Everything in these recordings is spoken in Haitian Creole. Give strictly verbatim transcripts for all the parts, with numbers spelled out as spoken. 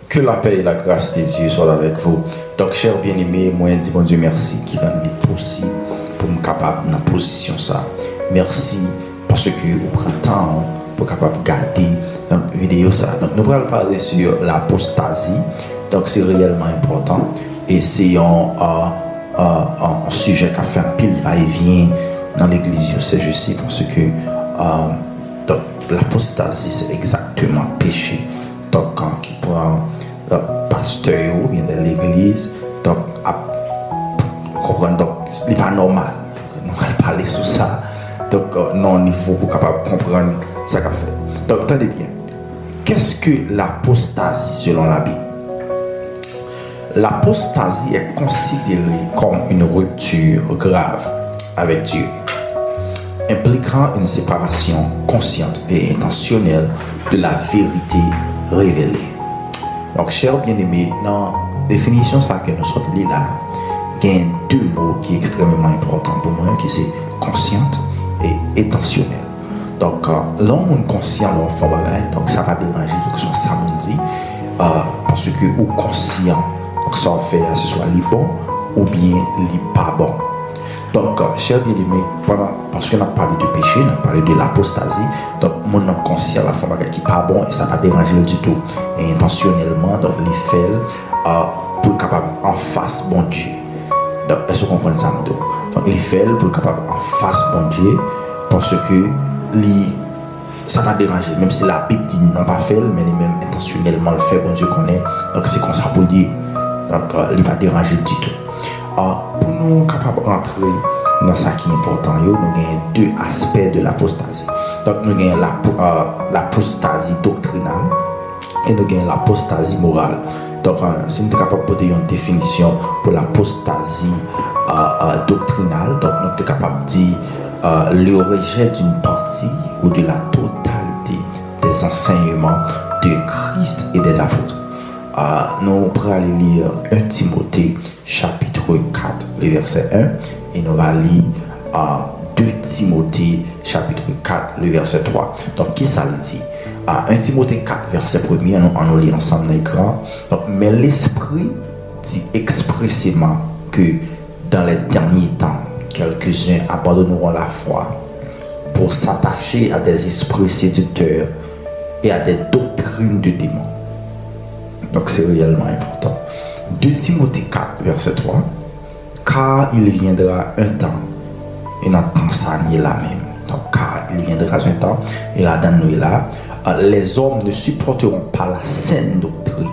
Que la paix et la grâce de Dieu soient avec vous. Donk, chè byeneme, mwen di Bondye mèsi ki rann li posib pou m kapab nan pozisyon sa. Mèsi paske ou pran tan w pou kapab gade, donk, videyo sa. Donk, nou pral pale sou lapostazi. Donk, se reyèlman enpòtan e se yon, euh, euh, euh, yon sijè k ap fè anpil va e vyen nan legliz yo, sè je sais, paske, euh, donk, lapostazi, se egzakteman peche. Donk, euh, ki pran, euh, pastè yo oubyen de legliz, donk, ap konprann, donk, li pa nòmal. Nou pral pale sou sa. Donk, euh, nan yon nivo pou kapab konprann sa k ap fèt. Donk, tande byen. Qu'est-ce que l'apostasie selon la Bible? L'apostasie est considérée comme une rupture grave avec Dieu, impliquant une séparation consciente et intentionnelle de la vérité révélée. Donk, chè byeneme, nan definisyon sa ke nou sot li la, gen de mo ki ekstrèmeman enpòtan pou mwen, ki se konsyant e entansyonèl. Donk, euh, lè yon moun konsyan lè w ap fè yon bagay, donk sa pa deranje l, keseswa sa moun di, euh, paske ou konsyan, donk sa w ap fè a, se swa li bon oubyen li pa bon. Donk, euh, chè byeneme, pandan, paske n ap pale de peche, n ap pale de lapostazi, donk moun nan konsyan l ap fè yon bagay ki pa bon e sa pa deranje l ditou. E entansyonèlman, donk li fè l, euh, pou l kapab anfas Bondye. Donk, èske w konprann sa m di w? Donk, li fè l pou l kapab anfas Bondye, paske li, sa pa deranje l, menm si Labib di non pa fè l, men li menm entansyonèlman l fè Bondye konnen, donk, se konsa pou l ye. Donk, euh, li pa deranje l ditou. Ah, pou nou kapab rantre nan sa ki enpòtan yo, nou gen de aspè de lapostazi. Donk, nou gen lapo-, euh, lapostazi doktrinal, e nou gen lapostazi moral. Donk, euh, si nou te kapab pote yon definisyon pou lapostazi, euh, euh, doktrinal, donk nou te kapab di, euh, le rejet d'une partie ou de la totalité des enseignements de Christ et des apôtres. Euh, nou prale li un Timote chapitre quatre, le verset un, e nou va li, euh, deux Timote chapitre quatre, le verset trois. Donk, kisa l di? Ah, un Timote quatre, vèsè premye, ann nou, ann nou li ansanm nan ekran. Donk, mais l'Esprit dit expressément que dans les derniers temps, quelques-uns abandonneront la foi pour s'attacher à des esprits séducteurs et à des doctrines de démons. Donk, se reyèlman enpòtan. deux Timote quatre, vèsè trois. Car il viendra un temps, e nan tan sa nou ye la menm. Donk, car il viendra un temps, e ladan nou ye la, euh, les hommes ne supporteront pas la saine doctrine.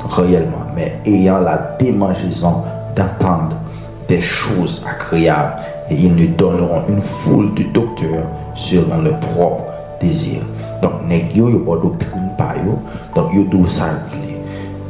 Donk, reyèlman, mais ayant la démangeaison d'entendre des choses agréables, et ils nous donneront une foule de docteurs selon leur propre désir. Donk, nèg yo, yo ba w doktrin pa yo, donk, yo di w sa yo vle.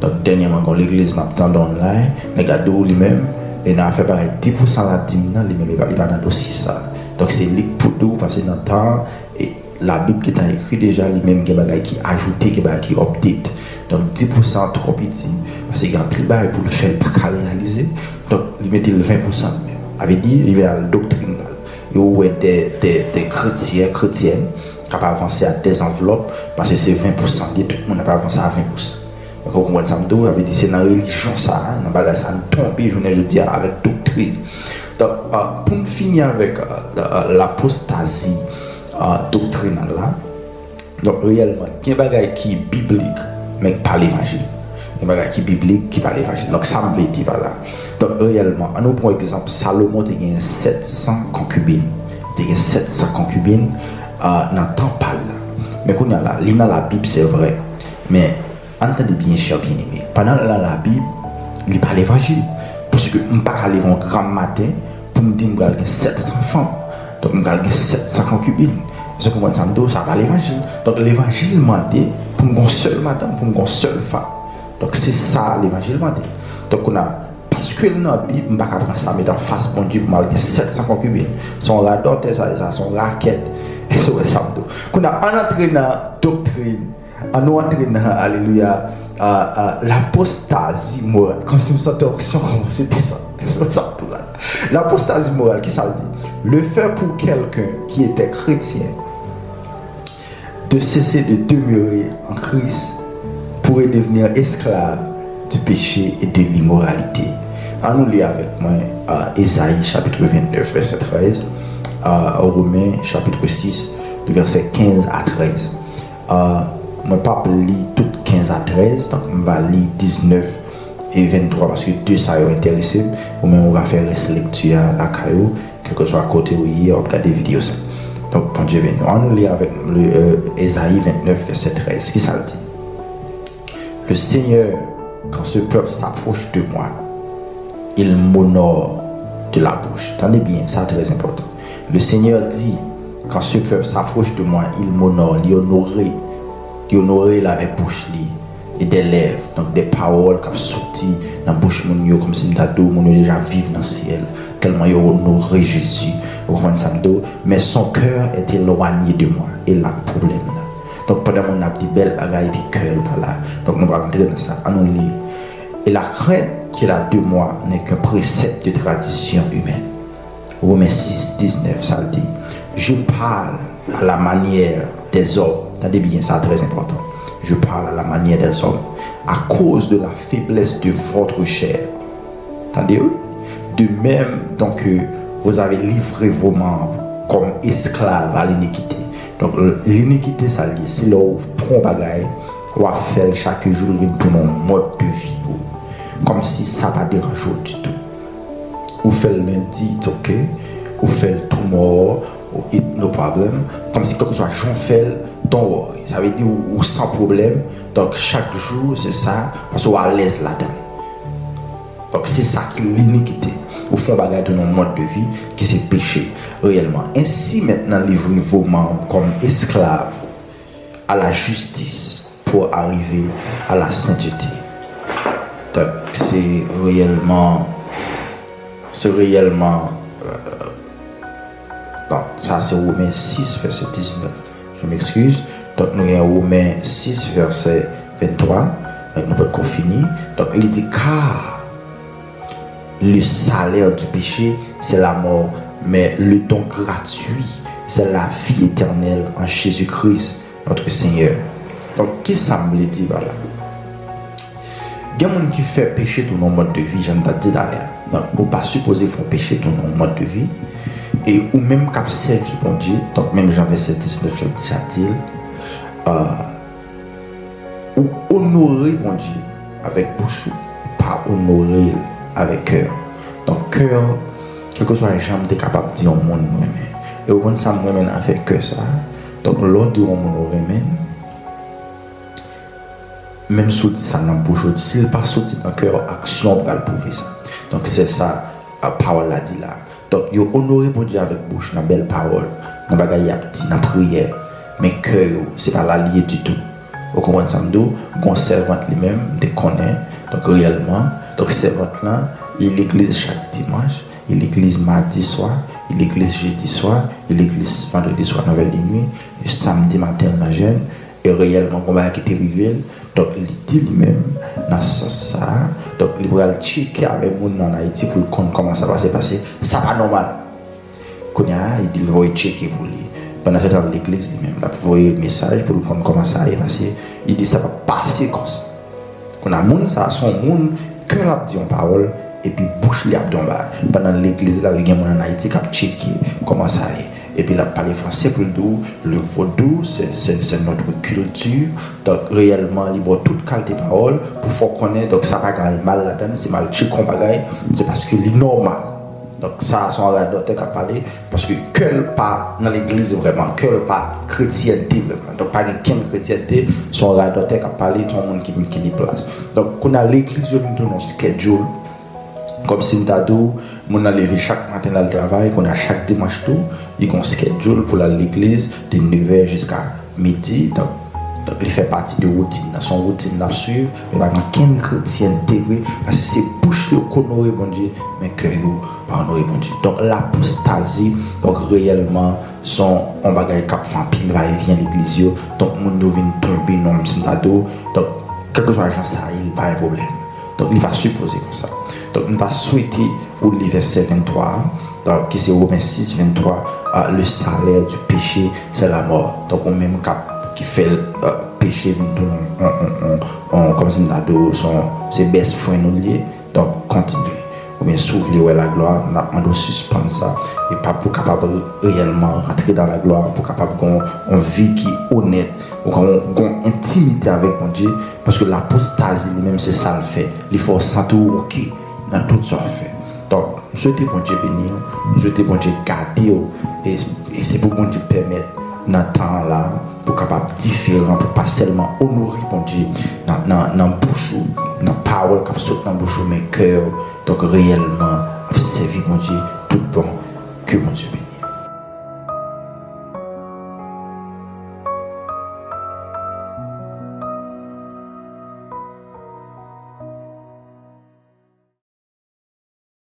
Donk, dènyèman, gen yon legliz m ap tande online, nèg la di w li menm, e nan afè bagay dis pousan ladim nan, li menm, li pa, li pa nan dosye sa. Donk, se li k pou di w, paske nan tan an, e, Labib gentan ekri deja, li menm gen bagay ki ajoute, gen bagay ki update. Donk, dis pousan twò piti, paske gen anpil bagay pou l fè, l pa ka reyalize. Donk, li mete l ven pousan li menm. Sa vle di, li vin al doktrin pa l. E ou wè de, de, de kretyen, kretyèn k ap avanse ak de zanvlòp, paske se ven pousan li ye, tout moun ap avanse a ven pousan. Donk, ou konprann sa m di w? Sa vle di, se nan relijyon sa a, nan bagay sa a, nou tonbe jounen jodi a avèk doktrin. Donk, euh, pou n fini avèk, euh, la, lapostazi, euh, doktrinal la, donk, reyèlman, gen bagay ki biblik, men k pa levanjil. Gen bagay ki biblik, ki pa levanjil. Donk, sa m vle di pa la? Donk, reyèlman, ann nou pran egzanp, Salomon te gen sèt san konkibin. Te gen sèt san konkibin, euh, nan tan pa l la. Men kounye a la, li nan Labib, se vre. Men, ann tande byen, chè byeneme. Pandan l nan Labib, li pa levanjil. Paske m pa ka leve yon granm maten pou m di m pral gen sèt san fanm. Donk, m pral gen sèt san konkibin. Èske w konprann sa m di w? Sa pa levanjil. Donk, levanjil mande pou m gen yon sèl madanm, pou m gen yon sèl fanm. Donk, se sa levanjil mande. Donk, kounye a, paske l nan Bib, m pa ka pran sa met anfas Bondye pou m al gen sèt san konkibin. Se yon radòtè sa ye, sa, se yon rakèt. Èske w wè sa m di w? Kounye a, ann antre nan doktrin Ann nou antre nan, alelouya, euh, euh, lapostazi moral. Kòmsi m santi onksyon kòmanse desann. Sa tou la. Lapostazi moral, kisa l di? Le fait pour quelqu'un qui était chrétien de cesser de demeurer en Christ pour Vous devenir esclave du péché et de l'immoralité. Ann nou li avèk mwen uh, Ezayi chapit vennèf vèsè trèz, uh, Romen chapit sis, de vèsè kenz a trèz. Uh, mwen p ap li tout kenz a trèz, donk m va li diznèf e venntwa paske de sa yo enterese m. Ou menm ou va fè rès lekti a lakay ou, kèlkeswa kote ou ye, w ap gade videyo sa. Donk, Bondye beni nou. Ann nou li avèk m le, euh, Ezayi vennèf, vèsè trèz. Kisa l di? Le Seigneur, quand ce peuple s'approche de moi, il m'honore de la bouche. Tande byen, sa trè enpòtan. Le Seigneur dit, quand ce peuple s'approche de moi, il m'honore, li onore, li onore l avèk bouch li e dè lèv, donk dè pawòl k ap soti nan bouch moun yo, kòmsi m ta di w moun yo deja viv nan syèl, tèlman yo onore Jezi. Ou konprann sa m di w? Mais son cœur est éloigné de moi. E la pwoblèm la. Donk pandan moun nan ap di bèl bagay epi kè l pa la. Donk nou pral antre nan sa. Ann nou li. Et la crainte qu'il a de moi n'est qu'un précepte de tradition humaine. Romen sis diznèf, sa l di, Je parle à la manière des hommes. Tande byen, sa trè enpòtan. Je parle à la manière des hommes, à cause de la faiblesse de votre chair. Tande, wi. De même, donc, euh, vous avez livré vos membres comme esclaves à l'iniquité. Donk, l- linikite, sa l ye, se lè w pran yon bagay, w ap fè l chak jou, l vin tounen yon mòd de vi pou ou. Kòmsi sa pa deranje w ditou. Ou fè l lendi, it's ok. Ou fè l tou mò, it no problem. Kòmsi kèlkeswa jan w fè l, don't worry. Sa vle di ou, ou san pwoblèm. Donk, chak jou, se sa, paske w alèz ladan l. Donk, se sa ki linikite. Ou fè yon bagay tounen yon mòd de vi ki se peche, reyèlman. Ainsi maintenant livrez vos membres comme esclaves à la justice pour arriver à la sainteté. Donk, se reyèlman, se reyèlman, euh, donk, sa se Romen sis, vèsè diznèf. Je m'excuse. Donk, nou gen Romen sis, vèsè venntwa. Donk, nou poko fini. Donk, li di, car le salaire du péché, c'est la mort, mais le don gratuit, c'est la vie éternelle en Jésus-Christ, notre Seigneur. Donk, kisa m vle di pa la? Gen moun ki fè peche tounen yon mòd de vi, jan m ta di talè a. Donk, ou pa sipoze fè yon peche tounen yon mòd de vi. E ou menm k ap sèvi Bondye, donk, menm jan vèsè diznèf la deja di l, euh, ou onore Bondye avèk bouch ou, ou pa onore l avèk kè w. Donk, kè w, kèlkeswa jan m te kapab di yon moun m renmen. E ou konn sa m renmen nan afè kè sa a? Donk, lè w di yon moun ou renmen l, menm si w di sa nan bouch ou, si l pa soti nan kè w, aksyon w pral pwouve sa. Donk, se sa, a, pawòl la di la. Donk, yo onore Bondye avèk bouch, nan bèl pawòl, nan bagay y ap di, nan priyè. Men kè yo, se pa la l ye ditou. Ou konprann sa m di w? Gon sèvant li menm, m te konnen, donk, reyèlman. Donk, sèvant lan, li legliz chak dimanch, li legliz madi swa, li legliz jedi swa, li legliz vandredi swa nan vè de nwi, samdi maten l nan jèn, e reyèlman, gon bagay ki te rive l, donk, li di li menm, nan sans sa a, donk, li pral tcheke avèk moun nan Ayiti pou l konn kòman sa pase, paske sa pa nòmal. Kounye a, li di l voye tcheke pou li. Pandan se tan, legliz li menm, l ap voye mesaj pou l konn kòman sa ye, paske li di sa p ap pase konsa. Kounye a, moun sa a, se yon moun, kè l ap di yon pawòl, epi bouch li ap di yon bagay. Pandan legliz la, gen moun ann Ayiti k ap tcheke kòman sa ye. Epi l ap pale franse pou l di w, le vodou, c'est, c'est, c'est notre culture. Donk, reyèlman, li ba w tout kalite pawòl pou fè w konnen, donk, sa pa gen anyen mal ladan l, si m al tcheke yon bagay, se paske li nòmal. Donk, sa a se yon radòtè k ap pale, paske kè l pa nan legliz vrèman, kè l pa kretyènte vrèman. Donk, pa gen kenn kretyènte, se yon radòtè k ap pale, se yon moun ki vin kenbe plas. Donk, kounye a legliz yo vin tounen yon schedule, kòmsi m ta di w, moun nan leve chak maten l al travay, kounye a chak dimanch tou, li gen yon schedule pou l al legliz de nevè jiska midi, donk, donk li fè pati de woutin nan. Se yon woutin l ap swiv, men pa gen kenn kretyènte vre, paske se bouch yo k onore Bondye, men kè yo pa onore Bondye. Donk, lapostazi, donk, reyèlman, se yon, yon bagay k ap fè anpil vayevyen legliz yo. Donk, moun yo vin tonbe, non, si m ta di w. Donk, kèlkeswa jan sa ye, li pa gen pwoblèm. Donk, li pa sipoze konsa. Donk, m ta swete ou li vèsè venntwa a, donk, ki se Women sis venntwa, euh, le salaire du péché, c'est la mort. Donk, ou menm k ap, ki fè, euh, peche vin tounen on, on, on, on, kòmsi m ta di w, se yon, se best friend ou l ye. Donk, kontinye. Oubyen, si w vle wè laglwa, n ap mande w sispann sa. E pa pou w kapab reyèlman rantre nan laglwa, pou w kapab gen yon, yon vi ki onèt, ou gen yon, gen yon entimite avèk Bondye, paske lapostazi li menm se sa l fè. Li fè w santi w oke nan tout sa w fè. Donk, m swete Bondye beni w, m swete Bondye gade w, e, e se pou Bondye pèmèt nan tan an la, pou w kapab diferan, pou w pa sèlman onore Bondye nan, nan, nan bouch ou, nan pawòl k ap sot nan bouch ou, men kè w, donk, reyèlman ap sèvi Bondye tout bon. Ke Bondye